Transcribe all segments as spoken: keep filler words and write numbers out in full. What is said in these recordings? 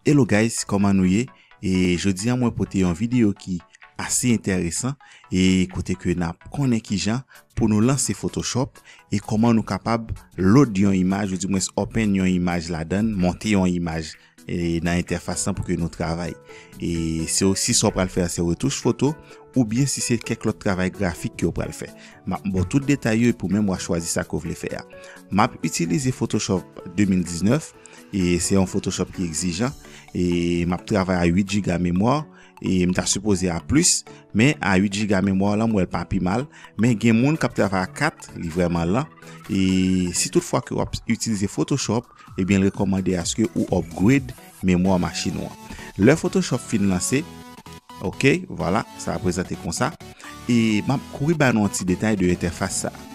Hello guys, kòman nou ye? E jodi a mwen pote yon videyo ki ase enteresan e kote ke n ap konnen kijan pou nou lanse Photoshop e kòman nou kapab load yon imaj, ou dimwens open yon imaj ladan, monte yon imaj e nan entèfas lan pou ke nou travay. E se osi sa w pral fè a, se retouch foto, oubyen si se kèk lòt travay grafik ke w pral fè. M ap ba w tout detay yo epi w menm w a chwazi sa ke w vle fè a. M ap itilize Photoshop de mil diznèf, e se yon Photoshop ki egzijan, e m ap travay a uit jiga memwa, e m ta sipoze a plis, men a uit jiga memwa lan, m wè l pa pi mal, men gen moun k ap travay a kat, li vrèman lan, e si toutfwa ke w ap itilize Photoshop, ebyen, l rekòmande aske ou upgrade memwa machin ou an. Lè Photoshop fin lanse, ok, vwala, sa a prezante konsa. E m ap kouri ba nou yon ti detay de entèfas sa a.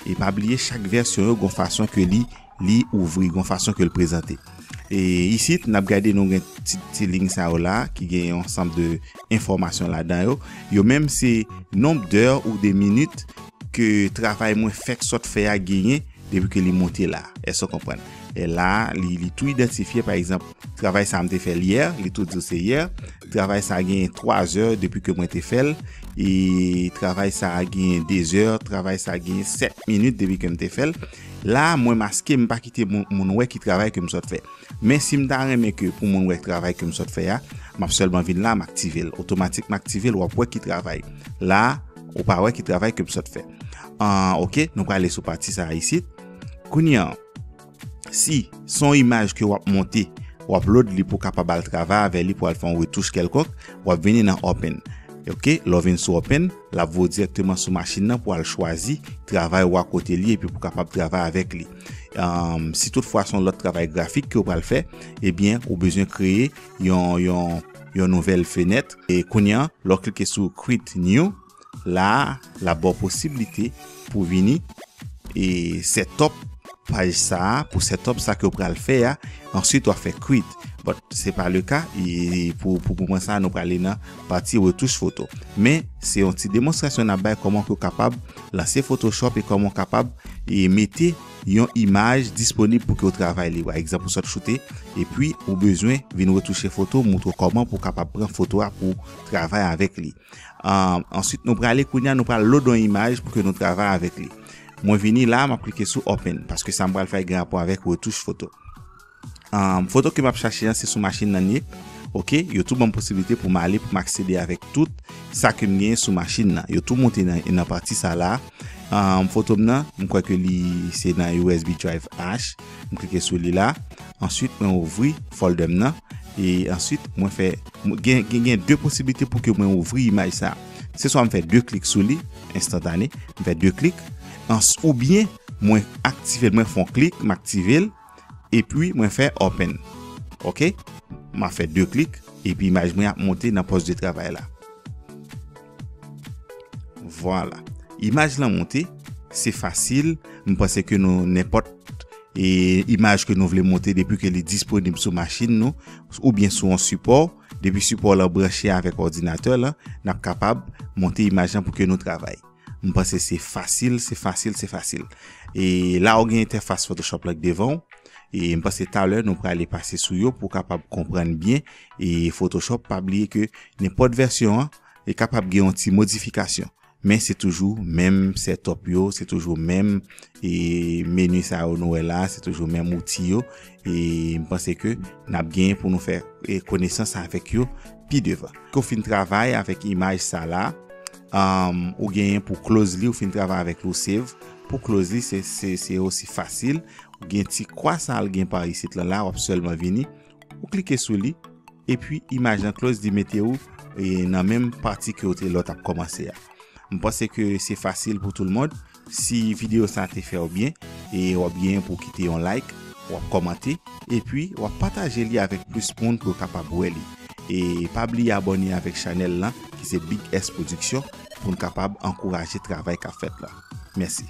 E pa bliye, chak vèsyon yo gon fason ke li, li ouvri, gon fason ke l prezante. E isit, n ap gade nou gen ti, ti liy sa yo la, ki gen yon ansanm de enfòmasyon ladan yo. Yo menm se nonb dè ou de minit ke travay mwen fèk sot fè a genyen depi ke li monte la. Èske w konprann? E la, li, li tou idantifye, pa egzanp, travay sa a m te fè l yè, li tou di w se yè. Travay sa a genyen twa zè depi ke mwen te fè l. E travay sa a genyen de zè, travay sa a genyen sèt minit depi ke m te fè l. La, mwen maske, m pa kite moun, moun wè ki travay ke m sot fè. Men si m ta renmen ke pou moun wè travay ke m sot fè a, m ap sèlman vin la, m aktive l. Otomatik m aktive l, w ap wè ki travay. La, ou pa wè ki travay ke m sot fè. An, ok, nou prale sou pati sa a isit. Kounye a, si se yon imaj ke w ap monte, w ap load li pou w kapab al travay avè li, pou al fè yon retouch kèlkonk, w ap vini nan open. Ok, lè w vin sou open, l ap voye w dirèkteman sou machin nan pou al chwazi travay ou a kote li epi pou w kapab travay avèk li. Am, si toutfwa se yon lòt travay grafik ke w pral fè, ebyen, ou bezwen kreye yon, yon, yon nouvèl fenèt. E kounye a, lè w klike sou Create New, la, l ap ba w posiblite pou vini e set up paj sa a, pou set up sa ke w pral fè a, answit w ap fè create. But se pa le ka, e pou, pou moman sa a, nou prale nan pati retouch foto. Men, se yon ti demonstrasyon n ap bay kòman ke w kapab lanse Photoshop e kòman w kapab e mete yon imaj disponib pou ke w travay li. Pa egzanp, ou sot choute, epi ou bezwen vin retouche foto, moutre w kòman pou w kapab pran foto a pou w travay avèk li. An, answit, nou prale kounye a, nou pral load yon imaj pou ke nou travay avèk li. Mwen vini la, m ap klike sou open, paske sa m pral fè gen rapò avèk retouch foto. An, foto ke m ap chache an, se sou machin nan li ye. Ok, yo tou ban m posiblite pou m ale, pou m aksede avèk tout sa ke m genyen sou machin nan. Yo tou monte nan, nan pati sa la. An, foto m nan, m kwè ke li se nan U S B drive H. M klike sou li la. Answit, mwen ouvri folder m nan. E answit, mwen fè, mwen gen, gen, gen de posiblite pou ke mwen ouvri imaj sa. Se swa m fè de klik sou li, enstantane, m fè de klik, ans-, oubyen mwen aktive l, mwen fè yon klik, m aktive l, epi mwen fè open. Ok? M a fè de klik, epi imaj mwen ap monte nan pòs de travay la. Vwala. Imaj lan monte, se fasil. M panse ke nou, nenpòt, e, imaj ke nou vle monte, depi ke li disponib sou machin nou, oubyen sou yon sipò, depi sipò lan branche avèk òdinatè lan, n ap kapab monte imaj lan pou ke nou travay. M panse se fasil, se fasil, se fasil. E la ou gen entèfas Photoshop lan k devan w. E m panse talè nou prale pase sou yo pou w kapab konprann byen. E Photoshop, pa bliye ke nenpòt vèsyon an, li kapab gen yon ti modifikasyon. Men se toujou menm setup yo, se toujou menm, e, meni sa yo nou wè la, se toujou menm outi yo. E m panse ke n ap genyen pou nou fè, e, konesans avèk yo pi devan. Ke w fin travay avèk imaj sa la, um, ou genyen pou close li, ou fin travay avèk li, ou save. Pou close li, se, se, se osi fasil. Ou gen ti kwa sa l gen pa isit lan la, w ap sèlman vini, ou klike sou li, epi imaj lan close, li mete w, e, nan menm pati ke w te lè w t ap kòmanse a. M panse ke se fasil pou tout le monde. Si videyo sa te fè w byen, e w ap genyen pou w kite yon like, w ap kòmante, epi w ap pataje li avèk plis moun pou yo kapab wè li. E pa bliye abòne avèk chanèl lan, ki se Big S Production, pou n kapab ankouraje travay k ap fèt la. Mèsi.